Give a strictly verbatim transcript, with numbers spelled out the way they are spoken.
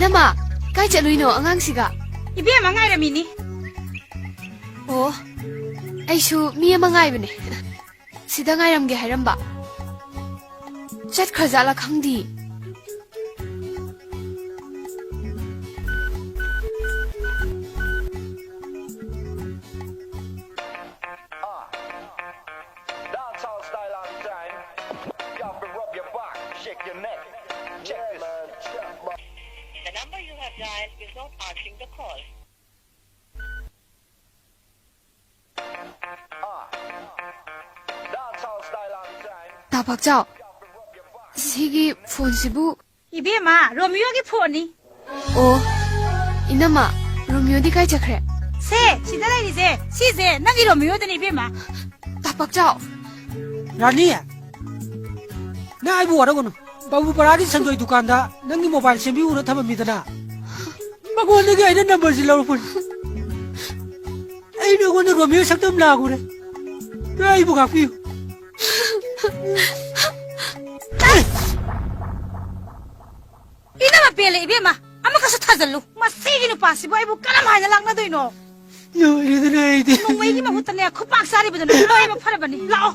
ꯏꯅꯝꯃ, ꯀꯥꯏ ꯆꯠꯂꯨꯏꯅꯣ ꯑꯉꯥꯡꯁꯤꯒ? ꯏꯕꯦꯝꯃ ꯉꯥꯏꯔꯝꯃꯤꯅꯤ꯫ ꯑꯣ, ꯑꯩꯁꯨ ꯃꯤ ꯑꯃ ꯉꯥꯏꯕꯅꯦ꯫ ꯁꯤꯗ ꯉꯥꯏꯔꯝꯒꯦ ꯍꯥꯏꯔꯝꯕ꯫ ꯆꯠꯈ꯭ꯔꯖꯥꯠꯂ ꯈꯪꯗꯤ꯫ Dancehall style all the time. You have to rub your back, shake your neck. Check this. The number you have dialed is not answering the call. Ah. Dancehall style all the time. ꯇꯥ ꯄꯥꯛꯆꯥꯎ, ꯁꯤꯒꯤ ꯐꯣꯟꯁꯤꯕꯨ? ꯏꯕꯦꯝꯃ, ꯔꯣꯃꯤꯌꯣꯒꯤ ꯐꯣꯟꯅꯤ꯫ ꯑꯣ, ꯏꯅꯝꯃ, ꯔꯣꯃꯤꯌꯣꯗꯤ ꯀꯥꯏ ꯆꯠꯈ꯭ꯔꯦ? ꯁꯦ, ꯁꯤꯗ ꯂꯩꯔꯤꯁꯦ, ꯁꯤꯁꯦ ꯅꯪꯒꯤ ꯔꯣꯃꯤꯌꯣꯗꯅꯤ, ꯏꯕꯦꯝꯃ꯫ ꯇꯥ ꯄꯥꯛꯆꯥꯎ꯫ ꯔꯥꯅꯤ, ꯅꯪ ꯑꯩꯕꯨ ꯋꯥꯔꯧꯒꯅꯨ꯫ ꯕꯥꯕꯨ ꯄꯔꯥꯒꯤ ꯁꯟꯗꯣꯏ ꯗꯨꯀꯥꯟꯗ ꯅꯪꯒꯤ ꯃꯣꯕꯥꯏꯜ ꯁꯦꯝꯕꯤꯌꯨꯅ ꯊꯝꯃꯝꯃꯤꯗꯅ꯫ ꯃꯉꯣꯟꯗꯒꯤ ꯑꯩꯅ ꯅꯝꯕꯔꯁꯤ ꯂꯧꯔꯛꯄꯅꯤ꯫ ꯑꯩ ꯅꯉꯣꯟꯗ ꯔꯣꯃꯤꯌꯣ ꯁꯛꯇꯝ ꯂꯥꯡꯉꯨꯔꯦ꯫ ꯅꯪ ꯑꯩꯕꯨ ꯉꯥꯛꯄꯤꯌꯨ꯫ ꯏꯅꯝꯃ ꯄꯦꯜꯂꯦ ꯏꯕꯦꯝꯃ, ꯑꯃꯈꯛꯁꯨ ꯊꯥꯖꯜꯂꯨ꯫ ꯃꯁꯤꯒꯤ ꯅꯨꯄꯥꯁꯤꯕꯨ ꯑꯩꯕꯨ ꯀꯔꯝ ꯍꯥꯏꯅ ꯂꯥꯛꯅꯗꯣꯏꯅꯣ? ꯂꯣꯏꯔꯦꯗꯅ ꯑꯩꯗꯤ꯫ ꯅꯣꯡꯃꯩꯒꯤ ꯃꯍꯨꯠꯇꯅꯦ ꯈꯨꯄꯥꯛ ꯆꯥꯔꯤꯕꯗꯨꯅ ꯂꯣꯏꯅꯃꯛ ꯐꯔꯕꯅꯤ꯫ ꯂꯥꯛꯑꯣ꯫